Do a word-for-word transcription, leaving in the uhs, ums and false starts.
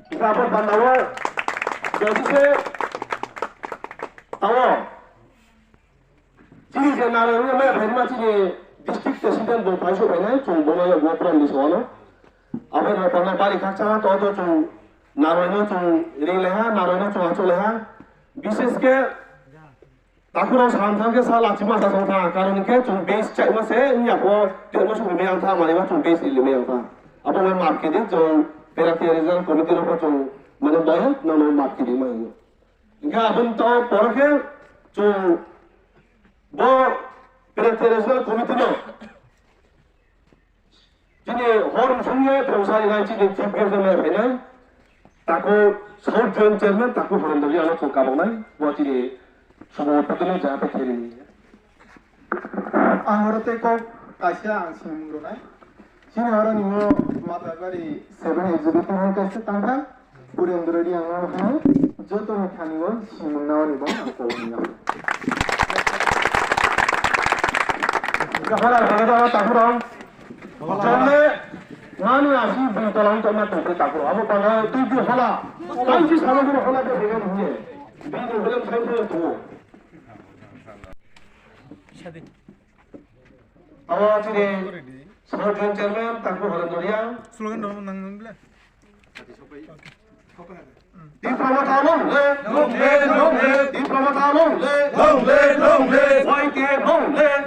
Kisa abo bandao, jodi se, tao, chini je naro wngya maya phaima chini district president bo phaiso phainai, chwng bono yago pran di soano. Abo no pano bari khaksa to to chwng naroi no chwng ri leha, naroi no chwng acho leha. Bishesh khe takhurok sam thang khe sa lachi ma sa thang tha, karon khe chwng base chaima se wngya pho, tei ma sumui maya tha, mani ma chwng base ili maya tha. Abo ma map khe di, chwng Perapti Regional Committee rok chwng mane boy no no map khe di ma yo. Hingkhe aboni to poro khe chwng bo Perapti Regional Committee no chini hor msungye phewsari nai chini chief guest no nai phainai. Taku South Joint Chairman taku Horendra Reang no chwng kaboknai. Bo chini sumo patwino jaga khe rini. Ang oro tei kok kaisa ang sinimung rwnai. Chini oro nini Mathabari seven executive ni kaisa tangkha. Purendra Reang no hai joto ni thani o sinimung nao ni bo ang kok ni. Kahara kahara takhurok. Chole nani asi bini tolang tongma tongkhe takhurok. Abo panda twi twi hola. Twi twi salo guru hola de hega ni. Bini hola thai thai tu. Abo chini South Joint Chairman takhurok Horendra Reang. Slogan dong nang nang bile. Tipra Motha long live! Long live, long live! Tipra Motha long live! Long live, long live! Y K long live!